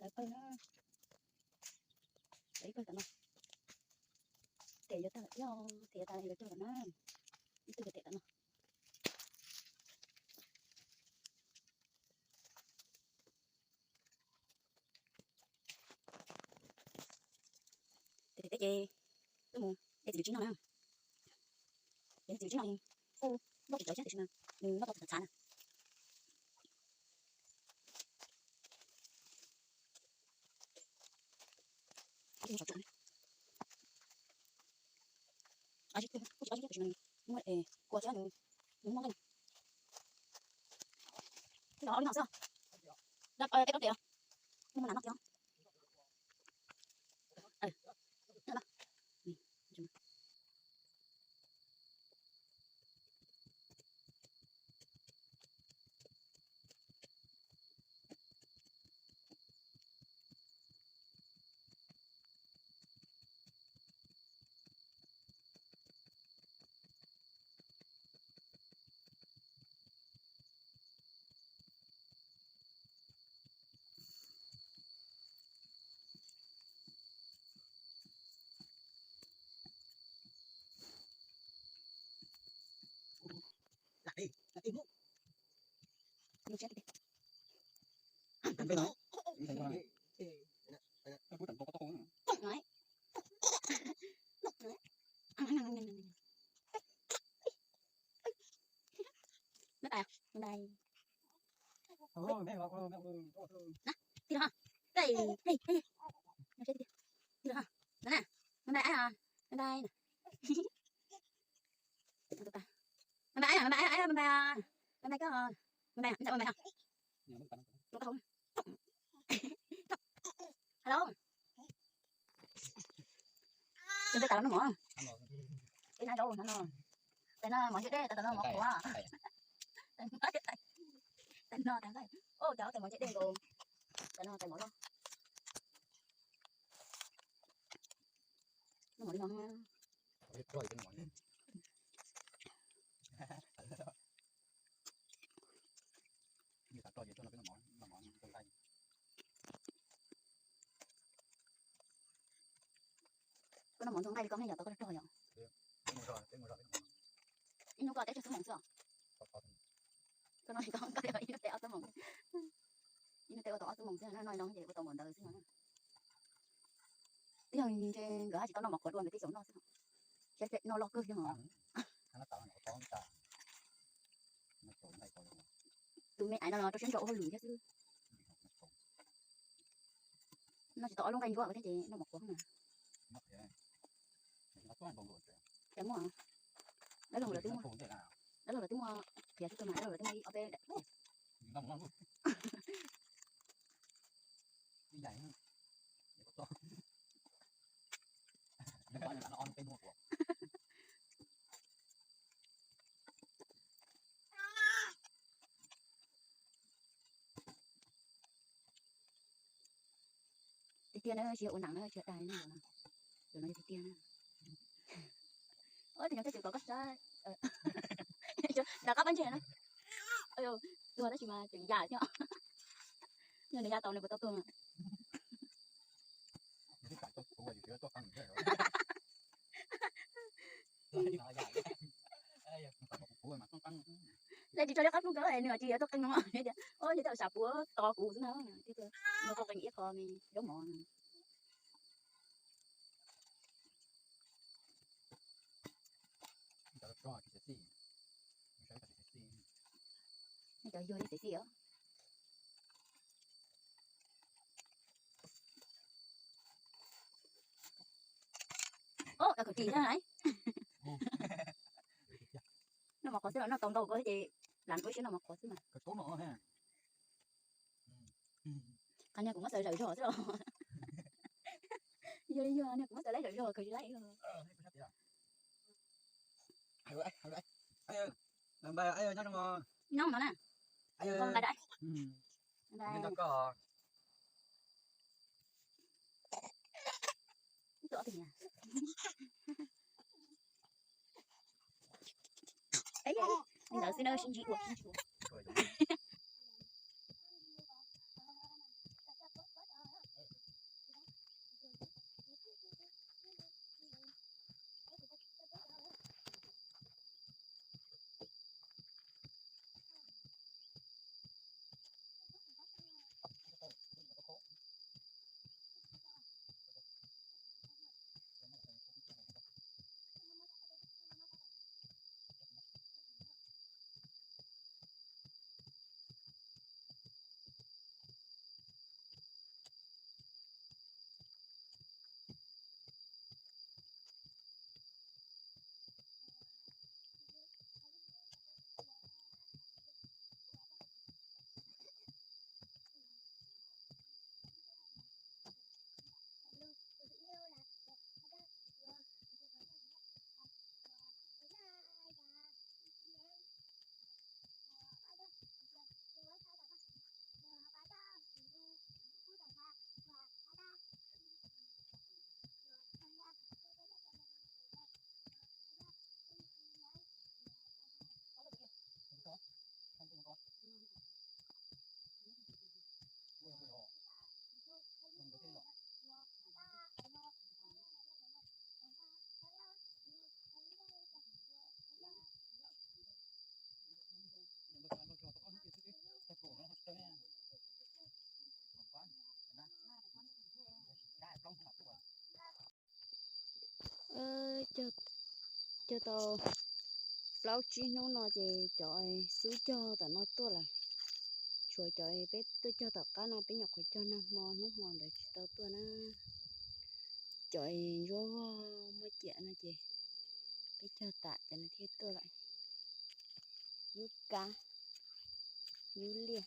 Lawv pawg na, lawv ib pawg tom no. Tes yuav tag lawm thiab, tes yuav tag lawm, yuav cog lawm na. Ib tug yuav tes tom no. Tes tes ces twb mus de txiv tsib no na. Ces txiv tsib no, kuj noj tsis tau thiab tiam sis mas nws noj tau txhav txhav na. Kuj tsis ob zib tiam sis mas muaj kua thiab nws, nws muaj nqaij. Twb los ob lub no xwb. Peb rab tes, muaj nas noj thiab. Bye bye. Bye bye. Tig los ha. Tig los ha. Tig los ha. Bye bye. Bye bye. Bye bye. Bye bye, bye bye, bye bye, bye bye koj. Bye bye, bye bye. Hello. Tus ntawd tas los noj mov. Ib hnab zaub no no. Tais no mov ntse dej, tais no mov qhuav. Tais no tais nqaij. Ua cas tais mov ntse dej nkaus. Tais no tais mov loj. Noj mov li no. Koj noj mov ntxuag nqaij li koj ne, yog tau koj rog yom? Ib hnub koj teb tsawg xuab moos xwb? Koj no koj ib hnub teb ob xuab moos, ib hnub teb ua tau ob xuab moos xwb, no no ces ua tau npaum ntawd xwb no. Twb yog ntshe nkawd haj tsis tau noj mov qhuav dua nkawd twb xyaum noj xwb. Saib peb noj loj kawg thiab os. Tus me aiv no los rau siab ntso ua hauj lwm thiab xwb. Noj tsis tau ob lub nqaij ncuab thiab ces noj mov qhuav na. Cas muaj, dab laug lawv twb muaj, dab laug lawv twb muaj qhiav xwb mas dab laug lawv twb muaj ib ob peb daim. Tiag tiag na, tsis yog ua nam na, tsis yog dag na, tus no yog tiag tiag na. Ua tus no thiaj tsis kom koj saib. Rov qab pab ntseg na. Tuag tab sis mas tseem yam thiab. Yog nws ya tau nws puas tau tuag. Tsis tso liab qab plooj kawg, nws tsis yog tuaj qeej no, tias o yog tej sam puav tos kuv xwb na, nws tuaj qeej ib qho me zaub mov. Cov yuag li xim xim os. Ub, khaws ris thiab lawm. Noj mov qhuav xwb los noj tau ntau ko ces lam ua siab noj mov qhuav xwb mas. Qhov niag kuv muab xaws zawm zog xwb los. Yog li yog niag kuv muab xaws laib zawm zog khaws tsis laib. Nyob no na. Bye bye. Ib tug ob tug nyiam. Dawb sib ntsib dua sib ntsib dua. Cog tau plaub tsib hnub no ces cov xub cog tom no tuaj lawm. Tshuav cov peb tuaj cog tom qab no, peb nyuam qhuav cog nag hmo, hnub hmo ntawd tsis tau tuaj na. Cov ntsuab vog muaj ciam no ces peb cog tas ces nws thiaj tuaj lawm. Yub kab, yub liaj.